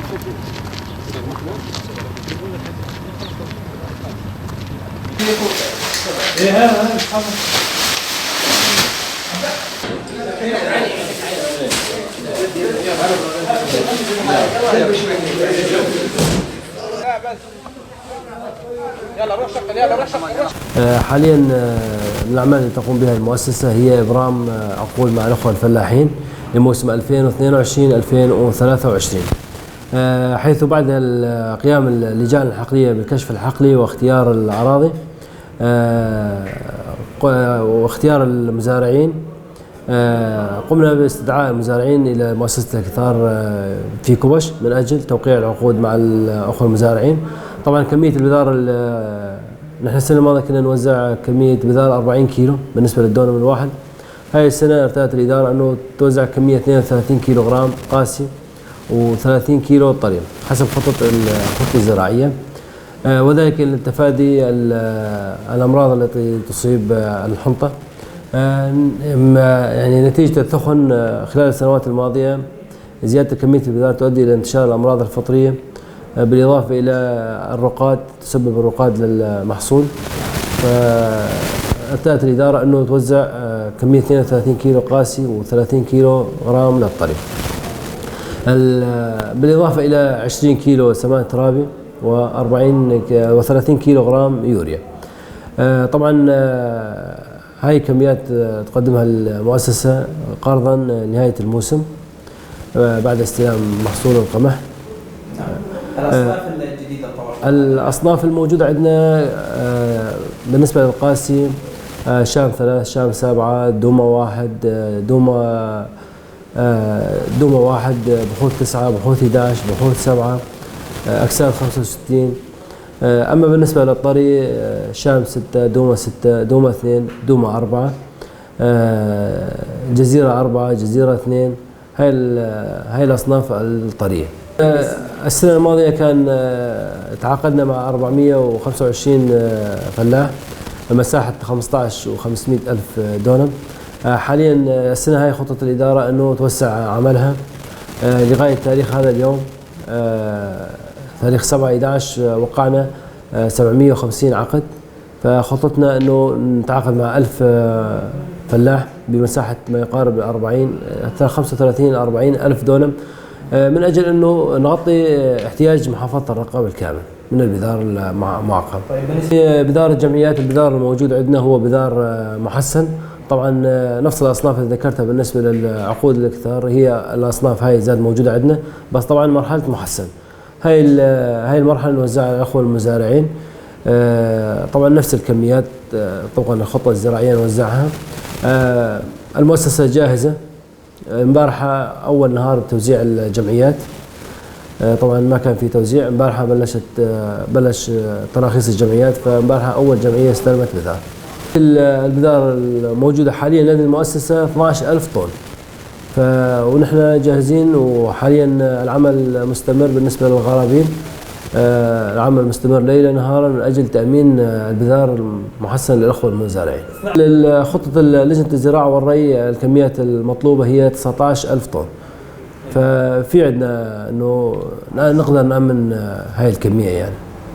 حاليا من الأعمال اللي تقوم بها المؤسسة هي إبرام عقود مع الأخوة الفلاحين لموسم 2022-2023، حيث بعد قيام اللجان الحقلية بالكشف الحقلي واختيار الأراضي واختيار المزارعين، قمنا باستدعاء المزارعين إلى مؤسسة الكثار في كوبش من أجل توقيع العقود مع الأخوة المزارعين. طبعا كمية البذار، نحن السنة الماضية كنا نوزع كمية بذار 40 كيلو بالنسبة للدونم الواحد. هاي السنة ارتأت الإدارة أنه توزع كمية 32 كيلو غرام قاسي و30 كيلو طري حسب الخطة الزراعية، وذلك لتفادي الأمراض التي تصيب الحنطة. يعني نتيجة الثخن خلال السنوات الماضية زيادة كمية البذار تؤدي إلى انتشار الأمراض الفطرية، بالإضافة إلى الرقاد، تسبب الرقاد للمحصول. فارتأت الإدارة أنه توزع كمية 32 كيلو قاسي و30 كيلو غرام للطري، بالإضافة إلى 20 كيلو سماد ترابي و40 و30 كيلو غرام يوريا. طبعا هاي كميات تقدمها المؤسسة قرضا نهاية الموسم بعد استلام محصول القمح. الأصناف الجديدة طبعا. الأصناف الموجودة عندنا بالنسبة للقاسي شام 3، شام 7، دوما 1، دوما 1، بحوث 9، بحوث 11، بحوث 7، أكسال 65. أما بالنسبة للطري شام 6، دوما 6، دوما 2، دوما 4، جزيرة 4، جزيرة 2. هاي الأصناف الطرية. السنة الماضية كان تعاقدنا مع 425 فلاح بمساحة 15 و500 ألف دونم. حاليا السنة هاي خطة الإدارة أنه توسع عملها لغاية تاريخ هذا اليوم، تاريخ 7/11، وقعنا 750 عقد. فخطتنا أنه نتعاقد مع 1000 فلاح بمساحة ما يقارب 35 إلى 40 ألف دونم، من أجل أنه نغطي احتياج محافظة الرقة بالكامل من البذار المعقم. طيب. بذار الجمعيات، البذار الموجود عندنا هو بذار محسن. طبعا نفس الأصناف اللي ذكرتها بالنسبة للعقود الإكثار هي الأصناف هاي زاد موجودة عندنا، بس طبعا مرحلة محسن هاي المرحلة نوزعها على الأخوة المزارعين. طبعا نفس الكميات، طبقا للخطة الزراعية نوزعها. المؤسسة جاهزة. امبارحة أول نهار بتوزيع الجمعيات، طبعا ما كان في توزيع. امبارحة بلش تراخيص الجمعيات، فامبارحة أول جمعية استلمت بذار. البذار الموجودة حاليا لدى المؤسسة 12,000 طن، ونحن جاهزين، وحاليا العمل مستمر بالنسبة للغرابين. العمل مستمر ليلا نهارا من أجل تأمين البذار المحسن للأخوة المزارعين. خطة لجنة الزراعة والري الكميات المطلوبة هي 19,000 طن، ففي عندنا إنه نقدر نأمن هاي الكمية.